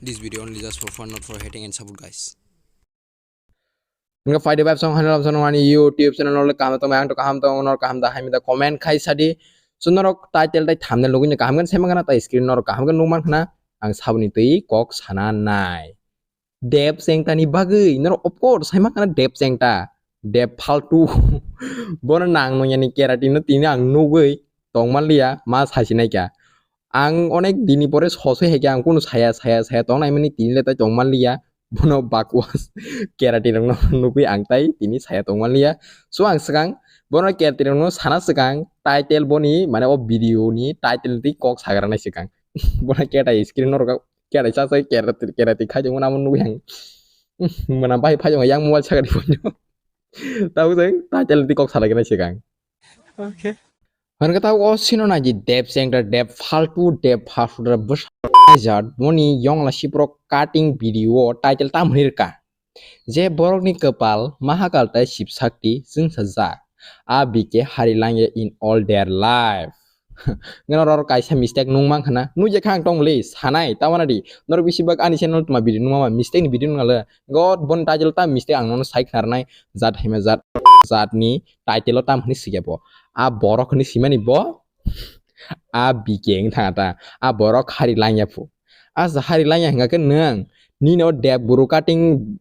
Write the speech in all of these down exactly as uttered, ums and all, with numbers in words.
This video only just for fun, not for hating and support, guys. Nga phaidi vibe song hanal song ani YouTube channel nol kaham tong ang to kaham tong nor kaham da hai mita comment khai sadi. So norok title tai thumbnail login kaham kan sema kana tai screen norok kaham kan nungman khana ang sabni twi kok sana nai. Deb chengta ni bagwi norok of course sema kana deb chengta. Deb faltu. Bono nang nung yani keratin no tini ang nugwi tongman liya ma sasinai kya. Ang onek dini pore sosoi hai khe ang kunu saya, saya, saya tong nai mani tini le tai tong man liya. Bono bakwas kerati rok no nugwi ang tai tini saya tong man liya. So ang swkang bono kerati rok no sana swkang title boni mane o video ni title twi kok sagra nai swkang. Bono ketai screen no rwkha, ketai cha cha kerati, kerati khai tong namo nugwi ang. Mwnam bai phai yang mobile sagari bono. Tabo jeng title twi kok salai nai swkang. Okay. Hwnkhe ta o sino naidi dep chengta dep faltu dep faltu bwsa jat boni yongla siprok cutting video o title tam hwnwi rwkha. Je borokni kwpal mahakal tai sip sakti chwngsa jak. A B K hari langya in all their life. Ngano ror kaisa mistake nung mang khana. Nung je khang tong le sanai tawana di. Norok bisi bak ani channel tuma video nung ma mistake ni video nung le. God bon title ta mistake ang nono sai khnar nai. Jat hima jat jat ni title o tam hwnwi swi bo. A borok hwnwi swimani bo. A B K wng thang ta. A borok hari langya phu. A sa hari langya hwnga khe nwng. Nino dep guru cutting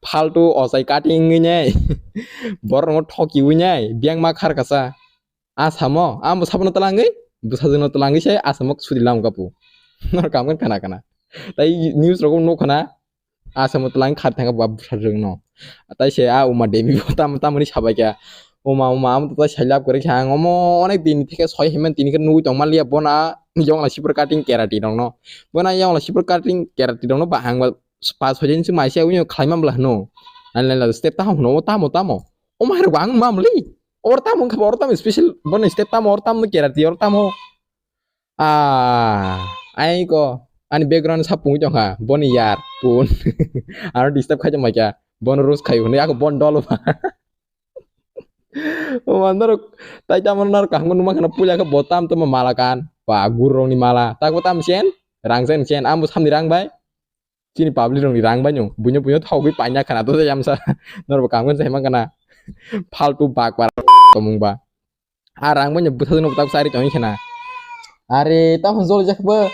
faltu osai cutting wngwi nai. Borok no thoki wi nai. Biyang ma khar kasa. A samo, a bo sabo no twlangwi. Bwsajwk no twlangwi se a samo sudi lam kapu. Nor kam kan kana kana. Tai news rok nuk khana. Asamo twlang khar thangkha ba bwsajwk no. Tai se a uma debi bo tam tamoni sabai kha. Uma uma am to sai lab kwrwi kha ang omo onek din theke soi hemen tini khe nugwi tong manliya bona yongla sipor cutting kerati rok no. Bona yongla sipor cutting kerati rok no ba ang ba pa soi din sing mai se uni khlai man bla hwno. Nai nai step ta hwno tamo tamo. Oma herok ang mamli. Or tamo kha or tamo special bona step tamo or tamo kerati or tamo. Ah, ai ko ani background sa pungwi tongkha boni yar pun. Aro disturb khai tongmai kha bono roast khai hwnwi ako bon dol ba. O man norok tai tamo norok kaham numa khana puila khe bo tam tamo mala kan ba gurrokni mala tako tam chen rang chen chen ambo samni rang bai. Chini public rokni rang bai nung buino buino thogwi paina khana to yamsa norok kaham sai man kana faltu bak ba tomung ba. A rang bai bwthajwk no bwtak chari tongwi khena. Are tamo jol jak bo.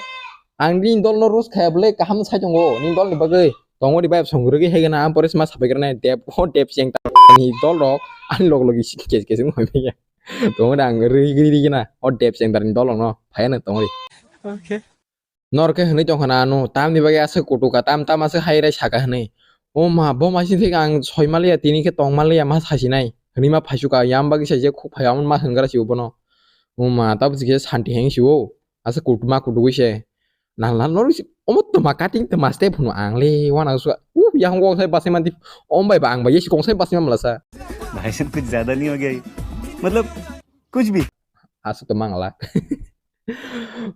Ang nini dol no roast khaya bwle kaham sai tongo nini dol ni bagwi. Tongo di bai song rwgwi hai gana am pore ma sabai gana dep o dep cheng ta ni dol rok ani log logi kes kes wng hoi manya. Tongo di ang rwgwi rwgwi gana o dep cheng dar ni dol rok no phai no tongo di. Okay. Nor khe hwnwi tongkha na ano tamni bagwi aswk kutuka tam tam aswk hai rai saka hwnwi. O ma bo maising thik ang soi manliya tini khe tong manliya ma sasinai hwnwi ma phaisu ka yang bagwi sai je khuk phai amon ma hwngra si bono. O ma tabuk khe santi heng si o aswk kutu ma kutu gwi se. Nal nal nor omo tma cutting tma step hwno ang le wana su u yang kong sai basai manti om bai ba ang bai yesi kong sai basai manla sa. भाई साहब कुछ ज्यादा नहीं हो गया ये? मतलब कुछ भी। Aswk tma ngala.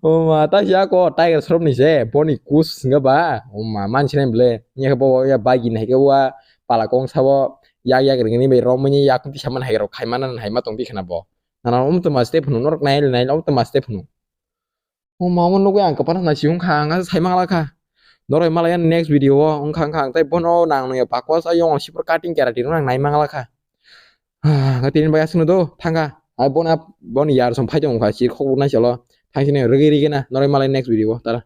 O ma, ta si ako Tiger Shroff ni se, boni kus nga ba. O ma, man sinai ble. Nya bo ya bagi nai ke wa pala kong sabo yak yak ring ni be rom ni yak ti saman hai ro khai mana hai ma tong ti khana bo. Nana um tma step hunu norok nai nai um tma step hunu. O ma, mo nugui ang kapan na si hung kha ang sai mangla kha. Noroi malaya next video o wngkha wngkha ang tai bono nang nungya bakwas ayong sipor cutting kerati rok nang nai mangla kha. Nga tini bai aswkno do thangkha. Ai bona boni yar som phai tong kha sir khok nai chalo. Thang sini rigi rigi na noroi malai next video o tara.